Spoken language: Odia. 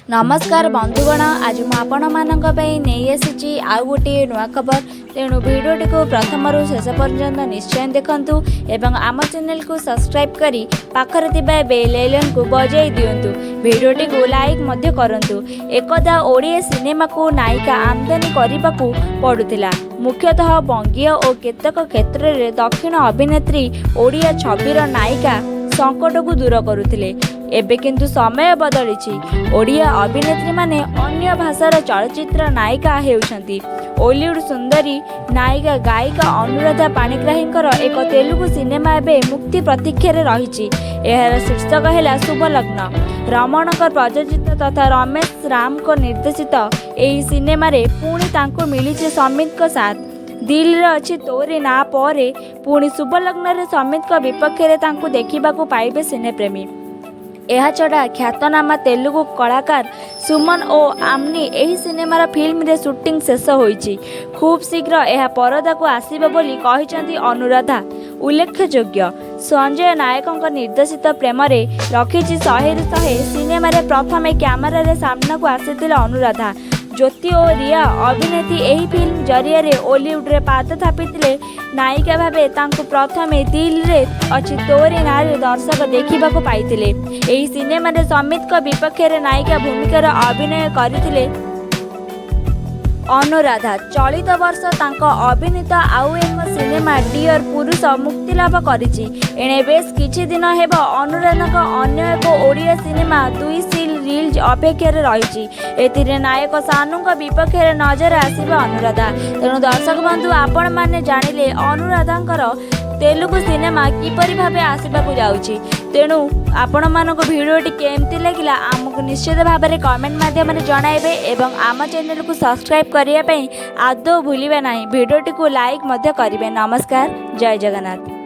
ନମସ୍କାର ବନ୍ଧୁଗଣ, ଆଜି ମୁଁ ଆପଣମାନଙ୍କ ପାଇଁ ନେଇ ଆସିଛି ଆଉ ଗୋଟିଏ ନୂଆ ଖବର। ତେଣୁ ଭିଡ଼ିଓଟିକୁ ପ୍ରଥମରୁ ଶେଷ ପର୍ଯ୍ୟନ୍ତ ନିଶ୍ଚୟ ଦେଖନ୍ତୁ ଏବଂ ଆମ ଚ୍ୟାନେଲକୁ ସବସ୍କ୍ରାଇବ୍ କରି ପାଖରେ ଥିବା ବେଲ୍ ଆଇକନ୍କୁ ବଜାଇ ଦିଅନ୍ତୁ। ଭିଡ଼ିଓଟିକୁ ଲାଇକ୍ ମଧ୍ୟ କରନ୍ତୁ। ଏକଦା ଓଡ଼ିଆ ସିନେମାକୁ ନାୟିକା ଆମଦାନୀ କରିବାକୁ ପଡ଼ୁଥିଲା। ମୁଖ୍ୟତଃ ବଙ୍ଗୀୟ ଓ କେତେକ କ୍ଷେତ୍ରରେ ଦକ୍ଷିଣ ଅଭିନେତ୍ରୀ ଓଡ଼ିଆ ଛବିର ନାୟିକା ସଙ୍କଟକୁ ଦୂର କରୁଥିଲେ। ଏବେ କିନ୍ତୁ ସମୟ ବଦଳିଛି। ଓଡ଼ିଆ ଅଭିନେତ୍ରୀମାନେ ଅନ୍ୟ ଭାଷାର ଚଳଚ୍ଚିତ୍ର ନାୟିକା ହେଉଛନ୍ତି। ଓଲିଉଡ୍ ସୁନ୍ଦରୀ ନାୟିକା ଗାୟିକା ଅନୁରାଧା ପାଣିଗ୍ରାହୀଙ୍କର ଏକ ତେଲୁଗୁ ସିନେମା ଏବେ ମୁକ୍ତି ପ୍ରତୀକ୍ଷାରେ ରହିଛି। ଏହାର ଶୀର୍ଷକ ହେଲା ଶୁଭଲଗ୍ନ। ରମଣଙ୍କ ପ୍ରଯୋଜିତ ତଥା ରମେଶ ରାମଙ୍କ ନିର୍ଦ୍ଦେଶିତ ଏହି ସିନେମାରେ ପୁଣି ତାଙ୍କୁ ମିଳିଛି ସମିତଙ୍କ ସାଥ୍। ଦିଲ୍ରେ ଅଛି ତୋରି ନାଁ ପରେ ପୁଣି ଶୁଭଲଗ୍ନରେ ସମିତଙ୍କ ବିପକ୍ଷରେ ତାଙ୍କୁ ଦେଖିବାକୁ ପାଇବେ ସିନେପ୍ରେମୀ। ଏହାଛଡ଼ା ଖ୍ୟାତନାମା ତେଲୁଗୁ କଳାକାର ସୁମନ ଓ ଆମ୍ନି ଏହି ସିନେମାର ଫିଲ୍ମରେ ସୁଟିଂ ଶେଷ ହୋଇଛି। ଖୁବ୍ ଶୀଘ୍ର ଏହା ପରଦାକୁ ଆସିବ ବୋଲି କହିଛନ୍ତି ଅନୁରାଧା। ଉଲ୍ଲେଖଯୋଗ୍ୟ, ସଞ୍ଜୟ ନାୟକଙ୍କ ନିର୍ଦ୍ଦେଶିତ ପ୍ରେମରେ ରଖିଛି 100ରୁ 100 ସିନେମାରେ ପ୍ରଥମେ କ୍ୟାମେରାରେ ସାମ୍ନାକୁ ଆସିଥିଲେ ଅନୁରାଧା। ଜ୍ୟୋତି ଓ ରିୟା ଅଭିନୀତ ଏହି ଫିଲ୍ମ ଜରିଆରେ ଓଲିଉଡରେ ପାଦ ଥାପିଥିଲେ। ନାୟିକା ଭାବେ ତାଙ୍କୁ ପ୍ରଥମେ ଦିଲ୍ରେ ଅଛି ତୋରି ନାଁରେ ଦର୍ଶକ ଦେଖିବାକୁ ପାଇଥିଲେ। ଏହି ସିନେମାରେ ସମିତଙ୍କ ବିପକ୍ଷରେ ନାୟିକା ଭୂମିକାରେ ଅଭିନୟ କରିଥିଲେ ଅନୁରାଧା। ଚଳିତ ବର୍ଷ ତାଙ୍କ ଅଭିନୀତ ଆଉ ଏକ ସିନେମା ଡିଅର୍ ପୁରୁଷ ମୁକ୍ତିଲାଭ କରିଛି। ଏଣେ ବେଶ୍ କିଛି ଦିନ ହେବ ଅନୁରାଧାଙ୍କ ଅନ୍ୟ ଏକ ଓଡ଼ିଆ ସିନେମା ଦୁଇ ସିଲ୍ ରିଲିଜ୍ ଅପେକ୍ଷାରେ ରହିଛି। ଏଥିରେ ନାୟକ ସାନୁଙ୍କ ବିପକ୍ଷରେ ନଜର ଆସିବେ ଅନୁରାଧା। ତେଣୁ ଦର୍ଶକ ବନ୍ଧୁ, ଆପଣମାନେ ଜାଣିଲେ ଅନୁରାଧାଙ୍କର ତେଲୁଗୁ ସିନେମା କିପରି ଭାବେ ଆସିବାକୁ ଯାଉଛି। ତେଣୁ ଆପଣମାନଙ୍କୁ ଭିଡ଼ିଓଟି କେମିତି ଲାଗିଲା, ଆମକୁ ନିଶ୍ଚିତ ଭାବରେ କମେଣ୍ଟ ମାଧ୍ୟମରେ ଜଣାଇବେ ଏବଂ ଆମ ଚ୍ୟାନେଲକୁ ସବସ୍କ୍ରାଇବ୍ କରିବା ପାଇଁ ଆଦୌ ଭୁଲିବେ ନାହିଁ। ଭିଡ଼ିଓଟିକୁ ଲାଇକ୍ ମଧ୍ୟ କରିବେ। ନମସ୍କାର, ଜୟ ଜଗନ୍ନାଥ।